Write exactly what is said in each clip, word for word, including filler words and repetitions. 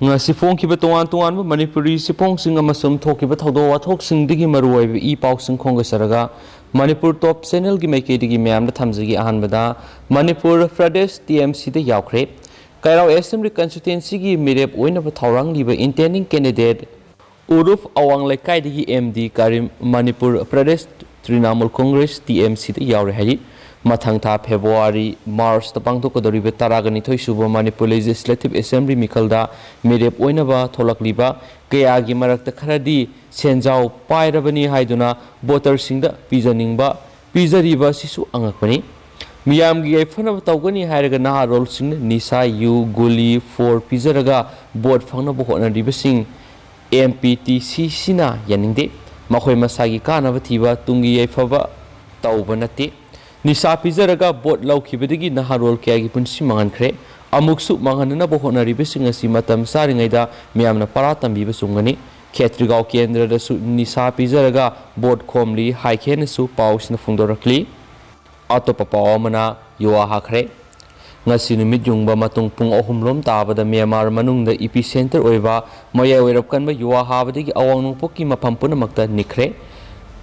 ꯉꯁꯤ ꯐꯣꯡꯈꯤꯕ ꯇꯣꯉꯥꯟ ꯇꯣꯉꯥꯟꯕ ꯃꯅꯤꯄꯨꯔꯤ ꯆꯦꯐꯣꯡꯁꯤꯡ ꯑꯃꯁꯨꯡ ꯊꯣꯛꯈꯤꯕ ꯊꯧꯗꯣꯛ ꯋꯥꯊꯣꯛꯁꯤꯡꯗꯒꯤ ꯃꯔꯨꯑꯣꯏꯕ ꯏ ꯄꯥꯎꯁꯤꯡ ꯈꯣꯝꯒꯠꯆꯔꯒ ꯃꯅꯤꯄꯨꯔ ꯇꯣꯞ ꯆꯦꯅꯦꯜꯒꯤ ꯃꯥꯏꯀꯩꯗꯒꯤ ꯃꯌꯥꯝꯗ ꯊꯝꯖꯒꯦ꯫ ꯑꯍꯥꯟꯕꯗ ꯃꯅꯤꯄꯨꯔ ꯄ꯭ꯔꯗꯦꯁ ꯇꯤ ꯑꯦꯝ ꯁꯤꯗ ꯌꯥꯎꯈ꯭ꯔꯦ꯫ ꯀꯩꯔꯥꯎ ꯑꯦꯁꯦꯝꯕ꯭ꯂꯤ ꯀꯟꯁꯇꯤꯇ꯭ꯋꯦꯟꯁꯤꯒꯤ ꯃꯤꯔꯦꯞ ꯑꯣꯏꯅꯕ ꯊꯧꯔꯥꯡꯂꯤꯕ ꯏꯟꯇꯦꯟꯗꯤꯡ ꯀꯦꯟꯗꯤꯗꯦꯠ ꯎꯔꯨꯐ ꯑꯋꯥꯡ ꯂꯩꯀꯥꯏꯗꯒꯤ ꯑꯦꯝ ꯗꯤ ꯀꯔꯤꯝ ꯃꯅꯤꯄꯨꯔ ꯄ꯭ꯔꯗꯦꯁ ꯇ꯭ꯔꯤꯅꯥꯃꯨꯜ ꯀꯣꯡꯒ꯭ꯔꯦꯁ ꯇꯤ ꯑꯦꯝ ꯁꯤꯗ ꯌꯥꯎꯔꯦ ꯍꯥꯏꯔꯤ꯫ ꯃꯊꯪ ꯊꯥ ꯐꯦꯕ꯭ꯔꯨꯋꯥꯔꯤ, ꯃꯥꯔꯆꯇ ꯄꯥꯡꯊꯣꯛꯀꯗꯧꯔꯤꯕ ꯇꯔꯥꯒ ꯅꯤꯊꯣꯏ ꯁꯨꯕ ꯃꯅꯤꯄꯨꯔ ꯂꯦꯖꯤꯁꯂꯦꯇꯤꯚ ꯑꯦꯁꯦꯝꯕ꯭ꯂꯤ ꯃꯤꯈꯜꯗ ꯃꯤꯔꯦꯞ ꯑꯣꯏꯅꯕ ꯊꯣꯛꯂꯛꯂꯤꯕ ꯀꯌꯥꯒꯤ ꯃꯔꯛꯇ ꯈꯔꯗꯤ ꯁꯦꯟꯖꯥꯎ ꯄꯥꯏꯔꯕꯅꯤ ꯍꯥꯏꯗꯨꯅ ꯚꯣꯇꯔꯁꯤꯡꯗ ꯄꯤꯖꯅꯤꯡꯕ, ꯄꯤꯖꯔꯤꯕ ꯑꯁꯤꯁꯨ ꯑꯉꯛꯄꯅꯤ꯫ ꯃꯤꯌꯥꯝꯒꯤ ꯌꯥꯏꯐꯅꯕ ꯇꯧꯒꯅꯤ ꯍꯥꯏꯔꯒ ꯅꯍꯥꯔꯣꯜꯁꯤꯡꯅ ꯅꯤꯁꯥ, ꯌꯨ, ꯒꯨꯂꯤ, ꯐꯣꯔ ꯄꯤꯖꯔꯒ ꯚꯣꯠ ꯐꯪꯅꯕ ꯍꯣꯠꯅꯔꯤꯕꯁꯤꯡ ꯑꯦꯝ ꯄꯤ ꯇꯤ ꯁꯤꯁꯤꯅ ꯌꯥꯅꯤꯡꯗꯦ꯫ ꯃꯈꯣꯏ ꯃꯁꯥꯒꯤ ꯀꯥꯟꯅꯕ ꯊꯤꯕ, ꯇꯨꯡꯒꯤ ꯌꯥꯏꯐꯕ ꯇꯧꯕ ꯅꯠꯇꯦ꯫ ꯅꯤꯁꯥ ꯄꯤꯖꯔꯒ ꯚꯣꯠ ꯂꯧꯈꯤꯕꯗꯒꯤ ꯅꯍꯥꯔꯣꯜ ꯀꯌꯥꯒꯤ ꯄꯨꯟꯁꯤ ꯃꯥꯡꯍꯟꯈ꯭ꯔꯦ꯫ ꯑꯃꯨꯛꯁꯨ ꯃꯥꯡꯍꯟꯅꯅꯕ ꯍꯣꯠꯅꯔꯤꯕꯁꯤꯡ ꯑꯁꯤ ꯃꯇꯝ ꯆꯥꯔꯤꯉꯩꯗ ꯃꯤꯌꯥꯝꯅ ꯄꯔꯥ ꯇꯝꯕꯤꯕ ꯆꯨꯝꯒꯅꯤ꯫ ꯈꯦꯇ꯭ꯔꯤꯒꯥꯎ ꯀꯦꯟꯗ꯭ꯔꯗꯁꯨ ꯅꯤꯁꯥ ꯄꯤꯖꯔꯒ ꯚꯣꯠ ꯈꯣꯝꯂꯤ ꯍꯥꯏꯈꯦꯅꯁꯨ ꯄꯥꯎꯁꯤꯅ ꯐꯣꯡꯗꯣꯔꯛꯂꯤ꯫ ꯑꯇꯣꯞꯄ ꯄꯥꯎ ꯑꯃꯅ ꯌꯨꯋꯥ ꯍꯥꯈ꯭ꯔꯦ꯫ ꯉꯁꯤ ꯅꯨꯃꯤꯠ ꯌꯨꯡꯕ ꯃꯇꯨꯡ ꯄꯨꯡ ꯑꯍꯨꯝ ꯂꯣꯝ ꯇꯥꯕꯗ ꯃ꯭ꯌꯥꯟꯃꯥꯔ ꯃꯅꯨꯡꯗ ꯏꯄꯤ ꯁꯦꯟꯇꯔ ꯑꯣꯏꯕ ꯃꯌꯥꯏ ꯑꯣꯏꯔꯞ ꯀꯟꯕ ꯌꯨꯋꯥ ꯍꯥꯕꯗꯒꯤ ꯑꯋꯥꯡ ꯅꯣꯡꯄꯣꯛꯀꯤ ꯃꯐꯝ ꯄꯨꯝꯅꯃꯛꯇ ꯅꯤꯛꯈ꯭ꯔꯦ꯫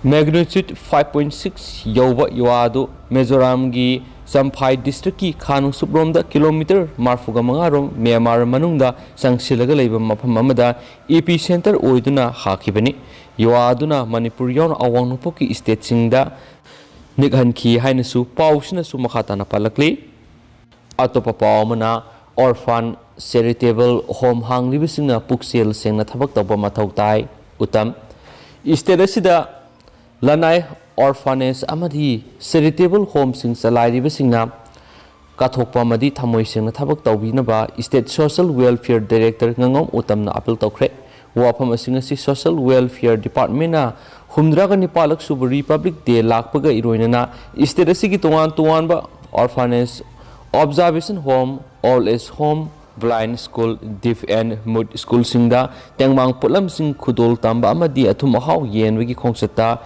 ꯃꯦꯒꯅꯤꯆꯨꯠ ꯐꯥꯏꯚ ꯄꯣꯏꯟꯠ ꯁꯤꯛꯁ ꯌꯧꯕ ꯌꯨꯋꯥ ꯑꯗꯨ ꯃꯤꯖꯣꯔꯥꯝꯒꯤ ꯆꯝꯐꯥꯏ ꯗꯤꯁꯇ꯭ꯔꯤꯛꯀꯤ ꯈꯥ ꯅꯣꯡꯆꯨꯞꯔꯣꯝꯗ ꯀꯤꯂꯣꯃꯤꯇꯔ ꯃꯔꯤꯐꯨꯒ ꯃꯉꯥ ꯔꯣꯝ ꯃ꯭ꯌꯥꯟꯃꯥꯔ ꯃꯅꯨꯡꯗ ꯆꯪꯁꯤꯜꯂꯒ ꯂꯩꯕ ꯃꯐꯝ ꯑꯃꯗ ꯏꯄꯤ ꯁꯦꯟꯇꯔ ꯑꯣꯏꯗꯨꯅ ꯍꯥꯈꯤꯕꯅꯤ꯫ ꯌꯨꯋꯥ ꯑꯗꯨꯅ ꯃꯅꯤꯄꯨꯔ ꯌꯥꯎꯅ ꯑꯋꯥꯡ ꯅꯣꯡꯄꯣꯛꯀꯤ ꯁ꯭ꯇꯦꯠꯁꯤꯡꯗ ꯅꯤꯛꯍꯟꯈꯤ ꯍꯥꯏꯅꯁꯨ ꯄꯥꯎꯁꯤꯅꯁꯨ ꯃꯈꯥ ꯇꯥꯅ ꯄꯜꯂꯛꯂꯤ꯫ ꯑꯇꯣꯞꯄ ꯄꯥꯎ ꯑꯃꯅ, ꯑꯣꯔꯐꯥꯟ ꯆꯦꯔꯤꯇꯦꯕꯜ ꯍꯣꯝ ꯍꯥꯡꯂꯤꯕꯁꯤꯡꯅ ꯄꯨꯛꯆꯦꯜ ꯁꯦꯡꯅ ꯊꯕꯛ ꯇꯧꯕ ꯃꯊꯧ ꯇꯥꯏ꯫ ꯎꯇꯝ, ꯁ꯭ꯇꯦꯠ ꯑꯁꯤꯗ ꯂꯅꯥꯏ ꯑꯣꯔꯐꯥꯅꯦꯖ ꯑꯃꯗꯤ ꯆꯦꯔꯤꯇꯦꯕꯜ ꯍꯣꯝꯁꯤꯡ ꯆꯂꯥꯏꯔꯤꯕꯁꯤꯡꯅ ꯀꯠꯊꯣꯛꯄ ꯑꯃꯗꯤ ꯊꯃꯣꯏ ꯁꯦꯡꯅ ꯊꯕꯛ ꯇꯧꯕꯤꯅꯕ ꯁ꯭ꯇꯦꯠ ꯁꯣꯁꯤꯌꯦꯜ ꯋꯦꯜꯐꯤꯌꯔ ꯗꯥꯏꯔꯦꯛꯇꯔ ꯉꯥꯉꯣꯝ ꯎꯇꯝꯅ ꯑꯥꯄꯤꯜ ꯇꯧꯈ꯭ꯔꯦ꯫ ꯋꯥꯐꯝ ꯑꯁꯤꯡ ꯑꯁꯤ ꯁꯣꯁꯤꯌꯦꯜ ꯋꯦꯜꯐꯤꯌꯔ ꯗꯤꯄꯥꯔꯠꯃꯦꯟꯅ ꯍꯨꯝꯗ꯭ꯔꯥꯒ ꯅꯤꯄꯥꯜꯂꯛ ꯁꯨꯕ ꯔꯤꯄꯕ꯭ꯂꯤꯛ ꯗꯦ ꯂꯥꯛꯄꯒ ꯏꯔꯣꯏꯅꯅ ꯁ꯭ꯇꯦꯠ ꯑꯁꯤꯒꯤ ꯇꯣꯉꯥꯟ ꯇꯣꯉꯥꯟꯕ orphanage, observation home, old age home, blind school, deaf and mute ꯁ꯭ꯀꯨꯜꯁꯤꯡꯗ ꯇꯦꯡꯕꯥꯡ ꯄꯣꯠꯂꯝꯁꯤꯡ ꯈꯨꯗꯣꯜ ꯇꯝꯕ ꯑꯃꯗꯤ ꯑꯊꯨꯝ ꯑꯍꯥꯎ ꯌꯦꯟꯕꯒꯤ ꯈꯣꯡꯆꯠꯇ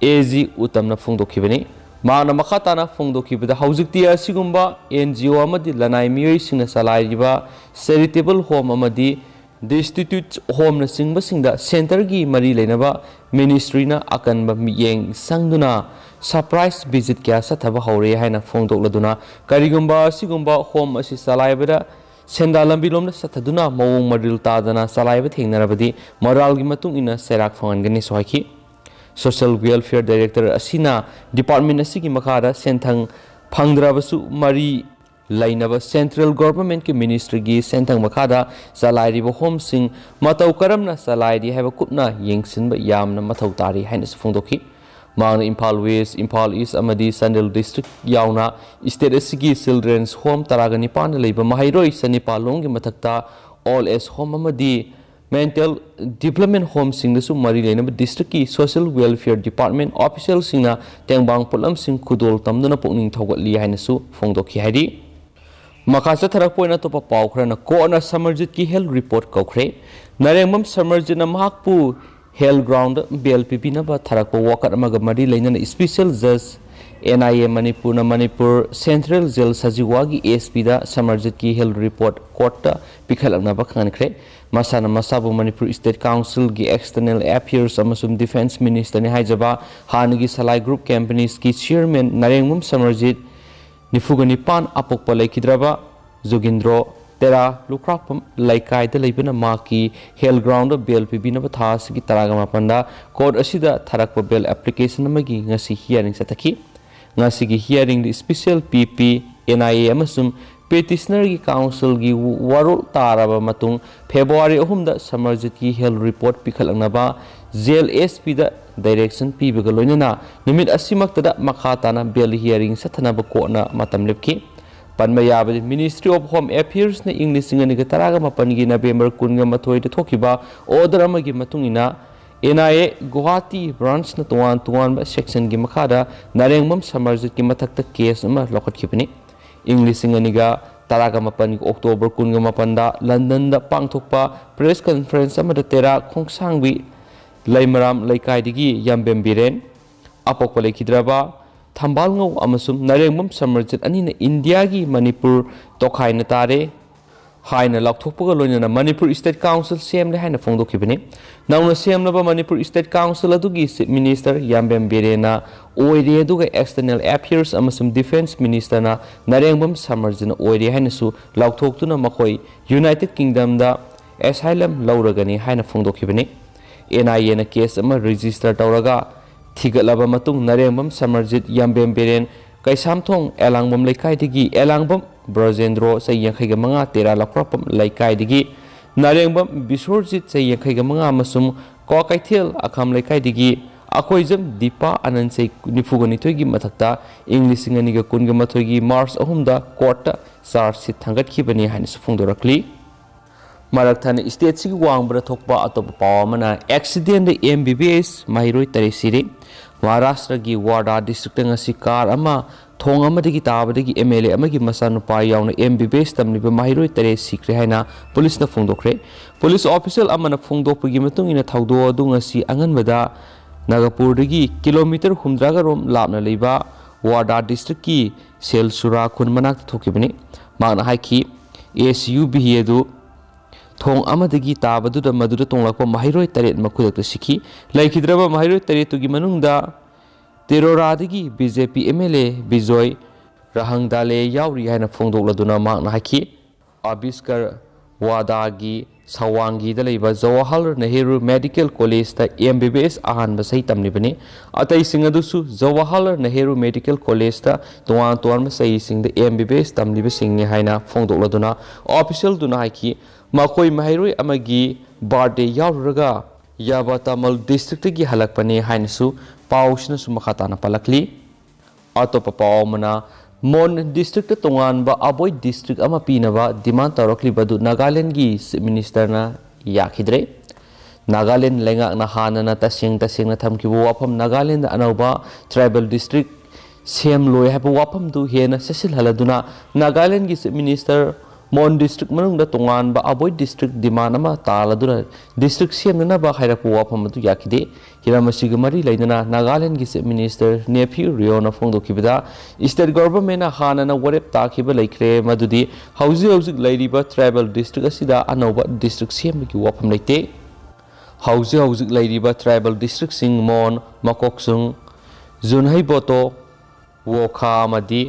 ꯑꯦ ꯖꯤ ꯎꯇꯝꯅ ꯐꯣꯡꯗꯣꯛꯈꯤꯕꯅꯤ꯫ ꯃꯍꯥꯛꯅ ꯃꯈꯥ ꯇꯥꯅ ꯐꯣꯡꯗꯣꯛꯈꯤꯕꯗ, ꯍꯧꯖꯤꯛꯇꯤ ꯑꯁꯤꯒꯨꯝꯕ NGO ꯑꯃꯗꯤ ꯂꯅꯥꯏ ꯃꯤꯑꯣꯏꯁꯤꯡꯅ ꯆꯂꯥꯏꯔꯤꯕ charitable home ꯑꯃꯗꯤ destitute homeꯅ ꯆꯤꯡꯕꯁꯤꯡꯗ centreꯒꯤ ꯃꯔꯤ ꯂꯩꯅꯕ ministryꯅ ꯑꯀꯟꯕ ꯃꯤꯠꯌꯦꯡ ꯆꯪꯗꯨꯅ surprise visit ꯀꯌꯥ ꯆꯠꯊꯕ ꯍꯧꯔꯦ ꯍꯥꯏꯅ ꯐꯣꯡꯗꯣꯛꯂꯗꯨꯅ, ꯀꯔꯤꯒꯨꯝꯕ ꯑꯁꯤꯒꯨꯝꯕ home ꯑꯁꯤ ꯆꯂꯥꯏꯕꯗ ꯁꯦꯟꯗꯥ ꯂꯝꯕꯤ ꯂꯣꯝꯗ ꯆꯠꯊꯗꯨꯅ ꯃꯑꯣꯡ ꯃꯔꯤꯜ ꯇꯥꯗꯅ ꯆꯂꯥꯏꯕ ꯊꯦꯡꯅꯔꯕꯗꯤ ꯃꯣꯔꯥꯜꯒꯤ ꯃꯇꯨꯡ ꯏꯟꯅ ꯆꯩꯔꯥꯛ ꯐꯪꯍꯟꯒꯅꯤꯁꯨ ꯍꯥꯏꯈꯤ꯫ Social Welfare Director ꯑꯁꯤꯅ department ꯑꯁꯤꯒꯤ ꯃꯈꯥꯗ ꯁꯦꯟꯊꯪ ꯐꯪꯗ꯭ꯔꯕꯁꯨ ꯃꯔꯤ ꯂꯩꯅꯕ central governmentꯀꯤ ministryꯒꯤ ꯁꯦꯟꯊꯪ ꯃꯈꯥꯗ ꯆꯂꯥꯏꯔꯤꯕ homeꯁꯤꯡ ꯃꯇꯧ ꯀꯔꯝꯅ ꯆꯂꯥꯏꯔꯤ ꯍꯥꯏꯕ ꯀꯨꯞꯅ ꯌꯦꯡꯁꯤꯟꯕ ꯌꯥꯝꯅ ꯃꯊꯧ ꯇꯥꯔꯤ ꯍꯥꯏꯅꯁꯨ ꯐꯣꯡꯗꯣꯛꯈꯤ꯫ ꯃꯍꯥꯛꯅ ꯏꯝꯐꯥꯜ West, ꯏꯝꯐꯥꯜ East ꯑꯃꯗꯤ ꯆꯥꯟꯗꯦꯜ district ꯌꯥꯎꯅ state ꯑꯁꯤꯒꯤ children's home ꯇꯔꯥꯒ ꯅꯤꯄꯥꯟꯗ ꯂꯩꯕ ꯃꯍꯩꯔꯣꯏ ꯆꯅꯤꯄꯥꯜ ꯂꯣꯝꯒꯤ ꯃꯊꯛꯇ old age home ꯑꯃꯗꯤ mental development homeꯁꯤꯡꯗꯁꯨ ꯃꯔꯤ ꯂꯩꯅꯕ districtꯀꯤ Social Welfare Department officialꯁꯤꯡꯅ ꯇꯦꯡꯕꯥꯡ ꯄꯣꯠꯂꯝꯁꯤꯡ ꯈꯨꯗꯣꯜ ꯇꯝꯗꯨꯅ ꯄꯨꯛꯅꯤꯡ ꯊꯧꯒꯠꯂꯤ ꯍꯥꯏꯅꯁꯨ ꯐꯣꯡꯗꯣꯛꯈꯤ ꯍꯥꯏꯔꯤ꯫ ꯃꯈꯥ ꯆꯠꯊꯔꯛꯄ ꯑꯣꯏꯅ ꯑꯇꯣꯞꯄ ꯄꯥꯎ ꯈꯔꯅ, courtꯅ ꯁꯃꯔꯖꯤꯠꯀꯤ health report ꯀꯧꯈ꯭ꯔꯦ꯫ ꯅꯔꯦꯡꯕꯝ ꯁꯃꯔꯖꯤꯠꯅ ꯃꯍꯥꯛꯄꯨ health groundꯗ bail ꯄꯤꯕꯤꯅꯕ ꯊꯥꯔꯛꯄ ꯋꯥꯀꯠ ꯑꯃꯒ ꯃꯔꯤ ꯂꯩꯅꯅ special judge NIA ꯃꯅꯤꯄꯨꯔꯅ Manipur central jail ꯁꯖꯤꯋꯥꯒꯤ SPꯗ ꯁꯃꯔꯖꯤꯠꯀꯤ health report courtꯇ ꯄꯤꯈꯠꯂꯛꯅꯕ ꯈꯪꯍꯟꯈ꯭ꯔꯦ꯫ ꯃꯁꯥꯅ ꯃꯁꯥꯕꯨ ꯃꯅꯤꯄꯨꯔ state councilꯒꯤ external affairs ꯑꯃꯁꯨꯡ defence ministerꯅꯤ ꯍꯥꯏꯖꯕ ꯍꯥꯟꯅꯒꯤ ꯁꯂꯥꯏ group companiesꯀꯤ chairman ꯅꯔꯦꯡꯕꯝ ꯁꯃꯔꯖꯤꯠ, ꯅꯤꯐꯨꯒ ꯅꯤꯄꯥꯟ, ꯑꯄꯣꯛꯄ ꯂꯩꯈꯤꯗ꯭ꯔꯕ ꯖꯣꯒꯤꯟꯗ꯭ꯔꯣ, ꯇꯦꯔꯥ ꯂꯨꯈ꯭ꯔꯥꯛꯄꯝ ꯂꯩꯀꯥꯏꯗ ꯂꯩꯕꯅ ꯃꯍꯥꯛꯀꯤ health groundꯗ bail ꯄꯤꯕꯤꯅꯕ ꯊꯥ ꯑꯁꯤꯒꯤ ꯇꯔꯥꯒ ꯃꯥꯄꯟꯗ court ꯑꯁꯤꯗ ꯊꯥꯔꯛꯄ bail application ꯑꯃꯒꯤ ꯉꯁꯤ hearing ꯆꯠꯊꯈꯤ꯫ ꯉꯁꯤꯒꯤ hearingꯗ special PP, NIA ꯑꯃꯁꯨꯡ petitionerꯒꯤ councilꯒꯤ ꯋꯥꯔꯣꯜ ꯇꯥꯔꯕ ꯃꯇꯨꯡ, February ꯑꯍꯨꯝꯗ ꯁꯃꯔꯖꯤꯠꯀꯤ health report ꯄꯤꯈꯠꯂꯛꯅꯕ jail SPꯗ direction ꯄꯤꯕꯒ ꯂꯣꯏꯅꯅ ꯅꯨꯃꯤꯠ ꯑꯁꯤꯃꯛꯇꯗ ꯃꯈꯥ ꯇꯥꯅ bail hearing ꯆꯠꯊꯅꯕ courtꯅ ꯃꯇꯝ ꯂꯦꯞꯈꯤ꯫ ꯄꯟꯕ ꯌꯥꯕꯗꯤ, Ministry of Home Affairsꯅ ꯏꯪ ꯂꯤꯁꯤꯡ ꯑꯅꯤꯒ ꯇꯔꯥꯒ ꯃꯥꯄꯟꯒꯤ November ꯀꯨꯟꯒ ꯃꯥꯊꯣꯏꯗ ꯊꯣꯛꯈꯤꯕ order ꯑꯃꯒꯤ ꯃꯇꯨꯡ ꯏꯟꯅ, NIA ꯒꯨꯋꯥꯍꯥꯇꯤ branchꯅ ꯇꯣꯉꯥꯟ ꯇꯣꯉꯥꯟꯕ sectionꯒꯤ ꯃꯈꯥꯗ ꯅꯔꯦꯡꯕꯝ ꯁꯃꯔꯖꯤꯠꯀꯤ ꯃꯊꯛꯇ case ꯑꯃ ꯂꯧꯈꯠꯈꯤꯕꯅꯤ꯫ ꯏꯪ ꯂꯤꯁꯤꯡ ꯑꯅꯤꯒ ꯇꯔꯥꯒ ꯃꯥꯄꯟꯒꯤ October ꯀꯨꯟꯒ ꯃꯥꯄꯟꯗ Londonꯗ ꯄꯥꯡꯊꯣꯛꯄ press conference ꯑꯃꯗ ꯇꯦꯔꯥ ꯈꯣꯡꯁꯥꯡꯕꯤ ꯂꯩꯃꯔꯥꯝ ꯂꯩꯀꯥꯏꯗꯒꯤ ꯌꯥꯝꯕꯦꯝ ꯕꯤꯔꯦꯟ, ꯑꯄꯣꯛꯄ ꯂꯩꯈꯤꯗ꯭ꯔꯕ ꯊꯝꯕꯥꯜꯉꯧ ꯑꯃꯁꯨꯡ ꯅꯔꯦꯡꯕꯝ ꯁꯃꯔꯖꯤꯠ ꯑꯅꯤꯅ ꯏꯟꯗꯤꯌꯥꯒꯤ ꯃꯅꯤꯄꯨꯔ ꯇꯣꯈꯥꯏꯅ ꯇꯥꯔꯦ ꯍꯥꯏꯅ ꯂꯥꯎꯊꯣꯛꯄꯒ ꯂꯣꯏꯅꯅ ꯃꯅꯤꯄꯨꯔ ꯁ꯭ꯇꯦꯠ ꯀꯥꯎꯟꯁꯤꯜ ꯁꯦꯝꯂꯦ ꯍꯥꯏꯅ ꯐꯣꯡꯗꯣꯛꯈꯤꯕꯅꯤ꯫ ꯅꯧꯅ ꯁꯦꯝꯂꯕ ꯃꯅꯤꯄꯨꯔ ꯁ꯭ꯇꯦꯠ ꯀꯥꯎꯟꯁꯤꯜ ꯑꯗꯨꯒꯤ ꯆꯤꯐ ꯃꯤꯅꯤꯁꯇꯔ ꯌꯥꯝꯕꯦꯝ ꯕꯤꯔꯦꯟꯅ ꯑꯣꯏꯔꯦ, ꯑꯗꯨꯒ ꯑꯦꯛꯁꯇꯔꯅꯦꯜ ꯑꯦꯐꯤꯌꯔꯁ ꯑꯃꯁꯨꯡ ꯗꯤꯐꯦꯟꯁ ꯃꯤꯅꯤꯁꯇꯔꯅ ꯅꯔꯦꯡꯕꯝ ꯁꯃꯔꯖꯤꯠꯅ ꯑꯣꯏꯔꯦ ꯍꯥꯏꯅꯁꯨ ꯂꯥꯎꯊꯣꯛꯇꯨꯅ ꯃꯈꯣꯏ ꯌꯨꯅꯥꯏꯇꯦꯗ ꯀꯤꯡꯗꯝꯗ ꯑꯦꯁꯥꯏꯂꯝ ꯂꯧꯔꯒꯅꯤ ꯍꯥꯏꯅ ꯐꯣꯡꯗꯣꯛꯈꯤꯕꯅꯤ꯫ ꯑꯦꯟ ꯑꯥꯏ ꯑꯦꯅ ꯀꯦꯁ ꯑꯃ ꯔꯦꯖꯤꯁꯇꯔ ꯇꯧꯔꯒ ꯊꯤꯒꯠꯂꯕ ꯃꯇꯨꯡ ꯅꯔꯦꯡꯕꯝ ꯁꯃꯔꯖꯤꯠ, ꯌꯥꯝꯕꯦꯝ ꯕꯤꯔꯦꯟ, ꯀꯩꯁꯥꯝꯊꯣꯡ ꯑꯦꯂꯥꯡꯕꯝ ꯂꯩꯀꯥꯏꯗꯒꯤ ꯑꯦꯂꯥꯡꯕꯝ ꯕ꯭ꯔꯖꯦꯟꯗ꯭ꯔꯣ, ꯆꯍꯤ ꯌꯥꯡꯈꯩꯒ ꯃꯉꯥ, ꯇꯦꯔꯥ ꯂꯧꯈ꯭ꯔꯥꯛꯄꯝ ꯂꯩꯀꯥꯏꯗꯒꯤ ꯅꯔꯦꯡꯕꯝ ꯕꯤꯁ꯭ꯋꯔꯖꯤꯠ, ꯆꯍꯤ ꯌꯥꯡꯈꯩꯒ ꯃꯉꯥ, ꯑꯃꯁꯨꯡ ꯀ꯭ꯋꯥꯀꯩꯊꯦꯜ ꯑꯈꯥꯝ ꯂꯩꯀꯥꯏꯗꯒꯤ ꯑꯈꯣꯏꯖꯝ ꯗꯤꯄꯥ ꯑꯅꯟ, ꯆꯍꯤ ꯅꯤꯐꯨꯒ ꯅꯤꯊꯣꯏꯒꯤ ꯃꯊꯛꯇ ꯏꯪ ꯂꯤꯁꯤꯡ ꯑꯅꯤꯒ ꯀꯨꯟꯒ ꯃꯥꯊꯣꯏꯒꯤ ꯃꯥꯔꯆ ꯑꯍꯨꯝꯗ ꯀꯣꯔꯠꯇ ꯆꯥꯔꯖ ꯁꯤꯠ ꯊꯥꯡꯒꯠꯈꯤꯕꯅꯤ ꯍꯥꯏꯅꯁꯨ ꯐꯣꯡꯗꯣꯔꯛꯂꯤ꯫ ꯃꯔꯛ ꯊꯠꯅ ꯁ꯭ꯇꯦꯠꯁꯤꯒꯤ ꯋꯥꯡꯃꯗ ꯊꯣꯛꯄ ꯑꯇꯣꯞꯄ ꯄꯥꯎ ꯑꯃꯅ, ꯑꯦꯛꯁꯤꯗꯦꯟꯗ ꯑꯦꯝ ꯕꯤ ꯕꯤ ꯑꯦꯁ ꯃꯍꯩꯔꯣꯏ ꯇꯔꯦꯠ ꯁꯤꯔꯦ꯫ ꯃꯍꯥꯔꯥꯁꯇ꯭ꯔꯒꯤ ꯋꯥꯔꯗꯥ ꯗꯤꯁꯇ꯭ꯔꯤꯛꯇ ꯉꯁꯤ ꯀꯥꯔ ꯑꯃ ꯊꯣꯡ ꯑꯃꯗꯒꯤ ꯇꯥꯕꯗꯒꯤ ꯑꯦꯝ ꯑꯦꯜ ꯑꯦ ꯑꯃꯒꯤ ꯃꯆꯥꯅꯨꯄꯥ ꯌꯥꯎꯅ ꯑꯦꯝ ꯕꯤ ꯕꯤ ꯑꯦꯁ ꯇꯝꯂꯤꯕ ꯃꯍꯩꯔꯣꯏ ꯇꯔꯦꯠ ꯁꯤꯈ꯭ꯔꯦ ꯍꯥꯏꯅ ꯄꯨꯂꯤꯁꯅ ꯐꯣꯡꯗꯣꯛꯈ꯭ꯔꯦ꯫ ꯄꯨꯂꯤꯁ ꯑꯣꯐꯤꯁꯤꯌꯦꯜ ꯑꯃꯅ ꯐꯣꯡꯗꯣꯛꯄꯒꯤ ꯃꯇꯨꯡ ꯏꯟꯅ, ꯊꯧꯗꯣꯛ ꯑꯗꯨ ꯉꯁꯤ ꯑꯉꯟꯕꯗ ꯅꯥꯒꯥꯄꯨꯔꯗꯒꯤ ꯀꯤꯂꯣꯃꯤꯇꯔ ꯍꯨꯝꯗ꯭ꯔꯥꯒ ꯔꯣꯝ ꯂꯥꯞꯅ ꯂꯩꯕ ꯋꯥꯔꯗꯥ ꯗꯤꯁꯇ꯭ꯔꯤꯛꯀꯤ ꯁꯦꯜꯁꯨꯔꯥ ꯈꯨꯟ ꯃꯅꯥꯛꯇ ꯊꯣꯛꯈꯤꯕꯅꯤ꯫ ꯃꯍꯥꯛꯅ ꯍꯥꯏꯈꯤ, ꯑꯦꯁ ꯌꯨ ꯚꯤ ꯑꯗꯨ ꯊꯣꯡ ꯑꯃꯗꯒꯤ ꯇꯥꯕꯗꯨꯗ ꯃꯗꯨꯗ ꯇꯣꯡꯂꯛꯄ ꯃꯍꯩꯔꯣꯏ ꯇꯔꯦꯠꯃꯛ ꯈꯨꯗꯛꯇ ꯁꯤꯈꯤ꯫ ꯂꯩꯈꯤꯗ꯭ꯔꯕ ꯃꯍꯩꯔꯣꯏ ꯇꯔꯦꯠꯇꯨꯒꯤ ꯃꯅꯨꯡꯗ ꯇꯦꯔꯣꯔꯥꯗꯒꯤ B J P M L A Bijoy Rahangdale ꯌꯥꯎꯔꯤ ꯍꯥꯏꯅ ꯐꯣꯡꯗꯣꯛꯂꯗꯨꯅ ꯃꯍꯥꯛꯅ ꯍꯥꯏꯈꯤ, ꯑꯕꯤꯁꯀꯔ ꯋꯥꯗꯥꯒꯤ ꯁꯋꯥꯡꯒꯤꯗ ꯂꯩꯕ ꯖꯋꯥꯍꯔ ꯅꯦꯍꯔꯨ ꯃꯦꯗꯤꯀꯦꯜ ꯀꯣꯂꯦꯖꯇ ꯑꯦꯝ ꯕꯤ ꯕꯤ ꯑꯦꯁ ꯑꯍꯥꯟꯕ ꯆꯍꯤ ꯇꯝꯂꯤꯕꯅꯤ꯫ ꯑꯇꯩꯁꯤꯡ ꯑꯗꯨꯁꯨ ꯖꯋꯥꯍꯔ ꯅꯦꯍꯔꯨ ꯃꯦꯗꯤꯀꯦꯜ ꯀꯣꯂꯦꯖꯇ ꯇꯣꯉꯥꯟ ꯇꯣꯉꯥꯟꯕ ꯆꯍꯤꯁꯤꯡꯗ ꯑꯦꯝ ꯕꯤ ꯕꯤ ꯑꯦꯁ ꯇꯝꯂꯤꯕꯁꯤꯡꯅꯤ ꯍꯥꯏꯅ ꯐꯣꯡꯗꯣꯛꯂꯗꯨꯅ ꯑꯣꯐꯤꯁꯤꯌꯦꯜꯗꯨꯅ ꯍꯥꯏꯈꯤ, ꯃꯈꯣꯏ ꯃꯍꯩꯔꯣꯏ ꯑꯃꯒꯤ ꯕꯥꯔꯗꯦ ꯌꯥꯎꯔꯨꯔꯒ ꯌꯥꯕꯥꯇꯃꯜ ꯗꯤꯁꯇ꯭ꯔꯤꯛꯇꯒꯤ ꯍꯜꯂꯛꯄꯅꯤ ꯍꯥꯏꯅꯁꯨ ꯄꯥꯎꯁꯤꯅꯁꯨ ꯃꯈꯥ ꯇꯥꯅ ꯄꯜꯂꯛꯂꯤ꯫ ꯑꯇꯣꯞꯄ ꯄꯥꯎ ꯑꯃꯅ, ꯃꯣꯟ ꯗꯤꯁꯇ꯭ꯔꯤꯛꯇ ꯇꯣꯉꯥꯟꯕ ꯑꯕꯣꯏ ꯗꯤꯁꯇ꯭ꯔꯤꯛ ꯑꯃ ꯄꯤꯅꯕ ꯗꯤꯃꯥꯟ ꯇꯧꯔꯛꯂꯤꯕ ꯑꯗꯨ ꯅꯥꯒꯥꯂꯦꯟꯒꯤ ꯆꯤꯐ ꯃꯤꯅꯤꯁꯇꯔꯅ ꯌꯥꯈꯤꯗ꯭ꯔꯦ꯫ ꯅꯥꯒꯥꯂꯦꯟ ꯂꯩꯉꯥꯛꯅ ꯍꯥꯟꯅꯅ ꯇꯁꯦꯡ ꯇꯁꯦꯡꯅ ꯊꯝꯈꯤꯕ ꯋꯥꯐꯝ, ꯅꯥꯒꯥꯂꯦꯟꯗ ꯑꯅꯧꯕ ꯇ꯭ꯔꯥꯏꯕꯦꯜ ꯗꯤꯁꯇ꯭ꯔꯤꯛ ꯁꯦꯝꯂꯣꯏ ꯍꯥꯏꯕ ꯋꯥꯐꯝꯗꯨ ꯍꯦꯟꯅ ꯆꯦꯠꯁꯤꯜꯍꯜꯂꯗꯨꯅ ꯅꯥꯒꯥꯂꯦꯟꯒꯤ ꯆꯤꯐ ꯃꯤꯅꯤꯁꯇꯔ ꯃꯣꯟ ꯗꯤꯁꯇ꯭ꯔꯤꯛ ꯃꯅꯨꯡꯗ ꯇꯣꯉꯥꯟꯕ ꯑꯕꯣꯏ ꯗꯤꯁꯇ꯭ꯔꯤꯛ ꯗꯤꯃꯥꯟ ꯑꯃ ꯇꯥꯜꯂꯗꯨꯅ ꯗꯤꯁꯇ꯭ꯔꯤꯛ ꯁꯦꯝꯅꯅꯕ ꯍꯥꯏꯔꯛꯄ ꯋꯥꯐꯝ ꯑꯗꯨ ꯌꯥꯈꯤꯗꯦ꯫ ꯍꯤꯔꯝ ꯑꯁꯤꯒ ꯃꯔꯤ ꯂꯩꯅꯅ ꯅꯥꯒꯥꯂꯦꯟꯗꯒꯤ ꯆꯤꯐ ꯃꯤꯅꯤꯁꯇꯔ ꯅꯦꯐ꯭ꯌꯨ ꯔꯤꯑꯣꯅ ꯐꯣꯡꯗꯣꯛꯈꯤꯕꯗ, ꯁ꯭ꯇꯦꯠ ꯒꯣꯚꯔꯟꯃꯦꯟꯠꯅ ꯍꯥꯟꯅꯅ ꯋꯥꯔꯦꯞ ꯇꯥꯈꯤꯕ ꯂꯩꯈ꯭ꯔꯦ, ꯃꯗꯨꯗꯤ ꯍꯧꯖꯤꯛ ꯍꯧꯖꯤꯛ ꯂꯩꯔꯤꯕ ꯇ꯭ꯔꯥꯏꯕꯦꯜ ꯗꯤꯁꯇ꯭ꯔꯤꯛ ꯑꯁꯤꯗ ꯑꯅꯧꯕ ꯗꯤꯁꯇ꯭ꯔꯤꯛ ꯁꯦꯝꯕꯒꯤ ꯋꯥꯐꯝ ꯂꯩꯇꯦ꯫ ꯍꯧꯖꯤꯛ ꯍꯧꯖꯤꯛ ꯂꯩꯔꯤꯕ ꯇ꯭ꯔꯥꯏꯕꯦꯜ ꯗꯤꯁꯇ꯭ꯔꯤꯛꯁꯤꯡ ꯃꯣꯟ, ꯃꯀꯣꯛꯆꯨꯡ, ꯖꯨꯟꯍꯩꯕꯣꯇꯣ, ꯋꯣꯈꯥ ꯑꯃꯗꯤ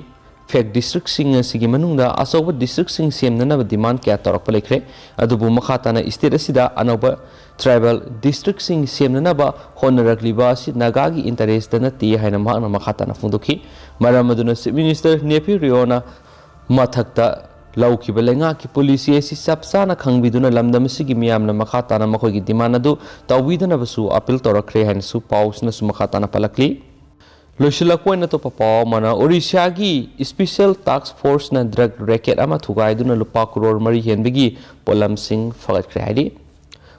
ꯐꯦꯛ ꯗꯤꯁꯇ꯭ꯔꯤꯛꯁꯤꯡ ꯑꯁꯤꯒꯤ ꯃꯅꯨꯡꯗ ꯑꯆꯧꯕ ꯗꯤꯁꯇ꯭ꯔꯤꯛꯁꯤꯡ ꯁꯦꯝꯅꯅꯕ ꯗꯤꯃꯥꯟ ꯀꯌꯥ ꯇꯧꯔꯛꯄ ꯂꯩꯈ꯭ꯔꯦ꯫ ꯑꯗꯨꯕꯨ ꯃꯈꯥ ꯇꯥꯅ ꯁ꯭ꯇꯦꯠ ꯑꯁꯤꯗ ꯑꯅꯧꯕ ꯇ꯭ꯔꯥꯏꯕꯦꯜ ꯗꯤꯁꯇ꯭ꯔꯤꯛꯁꯤꯡ ꯁꯦꯝꯅꯅꯕ ꯍꯣꯠꯅꯔꯛꯂꯤꯕ ꯑꯁꯤ ꯅꯥꯒꯥꯒꯤ ꯏꯟꯇꯔꯦꯁꯇ ꯅꯠꯇꯦ ꯍꯥꯏꯅ ꯃꯍꯥꯛꯅ ꯃꯈꯥ ꯇꯥꯅ ꯐꯣꯡꯗꯣꯛꯈꯤ꯫ ꯃꯔꯝ ꯑꯗꯨꯅ ꯆꯤꯐ ꯃꯤꯅꯤꯁꯇꯔ ꯅꯦꯐ꯭ꯌꯨ ꯔꯤꯑꯣꯅ ꯃꯊꯛꯇ ꯂꯧꯈꯤꯕ ꯂꯩꯉꯥꯛꯀꯤ ꯄꯣꯂꯤꯁꯤ ꯑꯁꯤ ꯆꯞ ꯆꯥꯅ ꯈꯪꯕꯤꯗꯨꯅ ꯂꯝꯗꯝ ꯑꯁꯤꯒꯤ ꯃꯤꯌꯥꯝꯅ ꯃꯈꯥ ꯇꯥꯅ ꯃꯈꯣꯏꯒꯤ ꯗꯤꯃꯥꯟ ꯑꯗꯨ ꯇꯧꯕꯤꯗꯅꯕꯁꯨ ꯑꯄꯤꯜ ꯇꯧꯔꯛꯈ꯭ꯔꯦ ꯍꯥꯏꯅꯁꯨ ꯄꯥꯎꯁꯤꯅꯁꯨ ꯃꯈꯥ ꯇꯥꯅ ꯄꯜꯂꯛꯂꯤ꯫ ꯂꯣꯏꯁꯤꯜꯂꯛꯄ ꯑꯣꯏꯅ ꯑꯇꯣꯞꯄ ꯄꯥꯎ ꯑꯃꯅ, ꯑꯣꯔꯤꯁꯥꯒꯤ ꯁ꯭ꯄꯤꯁꯦꯜ ꯇꯥꯛꯁ ꯐꯣꯔꯁꯅ ꯗ꯭ꯔꯒ ꯔꯦꯀꯦꯠ ꯑꯃ ꯊꯨꯒꯥꯏꯗꯨꯅ ꯂꯨꯄꯥ ꯀ꯭ꯔꯣꯔ ꯃꯔꯤ ꯍꯦꯟꯕꯒꯤ ꯄꯣꯠꯂꯝꯁꯤꯡ ꯐꯒꯠꯈ꯭ꯔꯦ ꯍꯥꯏꯔꯤ꯫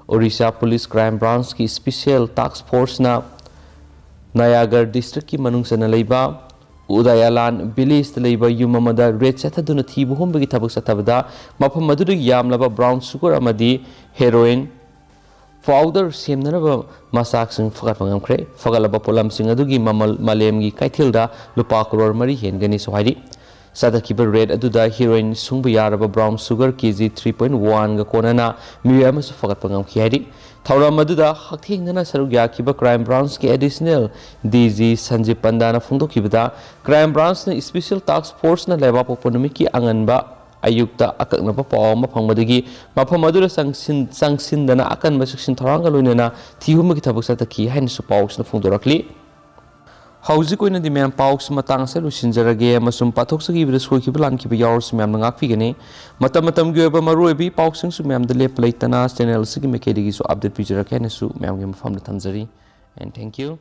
ꯑꯣꯔꯤꯁꯥ ꯄꯨꯂꯤꯁ ꯀ꯭ꯔꯥꯏꯝ ꯕ꯭ꯔꯥꯟꯁꯀꯤ ꯁ꯭ꯄꯤꯁꯦꯜ ꯇꯥꯛꯁ ꯐꯣꯔꯁꯅ ꯅꯌꯥꯒꯔ ꯗꯤꯁꯇ꯭ꯔꯤꯛꯀꯤ ꯃꯅꯨꯡ ꯆꯟꯅ ꯂꯩꯕ ꯎꯗꯥꯌꯥꯂꯥꯟ ꯚꯤꯂꯦꯖꯇ ꯂꯩꯕ ꯌꯨꯝ ꯑꯃꯗ ꯔꯦꯗ ꯆꯠꯊꯗꯨꯅ ꯊꯤꯕ ꯍꯨꯝꯕꯒꯤ ꯊꯕꯛ ꯆꯠꯊꯕꯗ ꯃꯐꯝ ꯑꯗꯨꯗ ꯌꯥꯝꯂꯕ ꯕ꯭ꯔꯥꯎꯟ ꯁꯨꯒꯔ ꯑꯃꯗꯤ ꯍꯦꯔꯣꯏꯟ ꯄꯥꯎꯗꯔ ꯁꯦꯝꯅꯅꯕ ꯃꯆꯥꯛꯁꯤꯡ ꯐꯒꯠꯄ ꯉꯝꯈ꯭ꯔꯦ꯫ ꯐꯒꯠꯂꯕ ꯄꯣꯠꯂꯝꯁꯤꯡ ꯑꯗꯨꯒꯤ ꯃꯃꯜ ꯃꯥꯂꯦꯝꯒꯤ ꯀꯩꯊꯦꯜꯗ ꯂꯨꯄꯥ ꯀ꯭ꯔꯣꯔ ꯃꯔꯤ ꯍꯦꯟꯒꯅꯤꯁꯨ ꯍꯥꯏꯔꯤ꯫ ꯆꯠꯊꯈꯤꯕ ꯔꯦꯗ ꯑꯗꯨꯗ ꯍꯤꯔꯣꯏꯟ ꯁꯨꯡꯕ ꯌꯥꯔꯕ ꯕ꯭ꯔꯥꯎꯟ ꯁꯨꯒꯔ ꯀꯦ ꯖꯤ ꯊ꯭ꯔꯤ ꯄꯣꯏꯟ ꯋꯥꯟꯒ ꯀꯣꯟꯅꯅ ꯃꯤꯑꯣꯏ ꯑꯃꯁꯨ ꯐꯒꯠꯄ ꯉꯝꯈꯤ ꯍꯥꯏꯔꯤ꯫ ꯊꯧꯔꯝ ꯑꯗꯨꯗ ꯍꯛꯊꯦꯡꯅꯅ ꯁꯔꯨꯛ ꯌꯥꯈꯤꯕ crime ꯕ꯭ꯔꯥꯟꯁꯀꯤ additional D G ꯁꯟꯖꯤꯞ ꯄꯟꯗꯥꯅ ꯐꯣꯡꯗꯣꯛꯈꯤꯕꯗ, crime ꯕ꯭ꯔꯥꯟꯁꯅ special ꯇꯥꯛꯁ ꯐꯣꯔꯁꯅ ꯂꯩꯕꯥꯛꯄꯣꯛꯄ ꯅꯨꯃꯤꯠꯀꯤ ꯑꯉꯟꯕ ꯑꯌꯨꯛꯇ ꯑꯀꯛꯅꯕ ꯄꯥꯎ ꯑꯃ ꯐꯪꯕꯗꯒꯤ ꯃꯐꯝ ꯑꯗꯨꯗ ꯆꯪꯁꯤꯟ-, ꯆꯪꯁꯤꯟꯗꯅ ꯑꯀꯟꯕ ꯆꯦꯛꯁꯤꯟ ꯊꯧꯔꯥꯡꯒ ꯂꯣꯏꯅꯅ ꯊꯤꯍꯨꯝꯕꯒꯤ ꯊꯕꯛ ꯆꯠꯊꯈꯤ ꯍꯥꯏꯅꯁꯨ ꯄꯥꯎꯁꯤꯅ ꯐꯣꯡꯗꯣꯔꯛꯂꯤ꯫ ꯍꯧꯖꯤꯛ ꯑꯣꯏꯅꯗꯤ ꯃꯌꯥꯝ ꯄꯥꯎꯁꯤ ꯃꯇꯥꯡ ꯑꯁꯤꯗ ꯂꯣꯏꯁꯤꯟꯖꯔꯒꯦ ꯑꯃꯁꯨꯡ ꯄꯥꯊꯣꯛꯆꯈꯤꯕꯗ ꯁꯣꯏꯈꯤꯕ ꯂꯥꯟꯈꯤꯕ ꯌꯥꯎꯔꯁꯨ ꯃꯌꯥꯝꯅ ꯉꯥꯛꯄꯤꯒꯅꯤ꯫ ꯃꯇꯝ ꯃꯇꯝꯒꯤ ꯑꯣꯏꯕ ꯃꯔꯨꯑꯣꯏꯕ ꯄꯥꯎꯁꯤꯡꯁꯨ ꯃꯌꯥꯝꯗ ꯂꯦꯞꯄ ꯂꯩꯇꯅ ꯆꯦꯅꯦꯜ ꯑꯁꯤꯒꯤ ꯃꯥꯏꯀꯩꯗꯒꯤꯁꯨ ꯑꯞꯗꯦꯠ ꯄꯤꯖꯔꯛꯀꯦ ꯍꯥꯏꯅꯁꯨ ꯃꯌꯥꯝꯒꯤ ꯃꯐꯝꯗ ꯊꯝꯖꯔꯤ꯫ And thank you.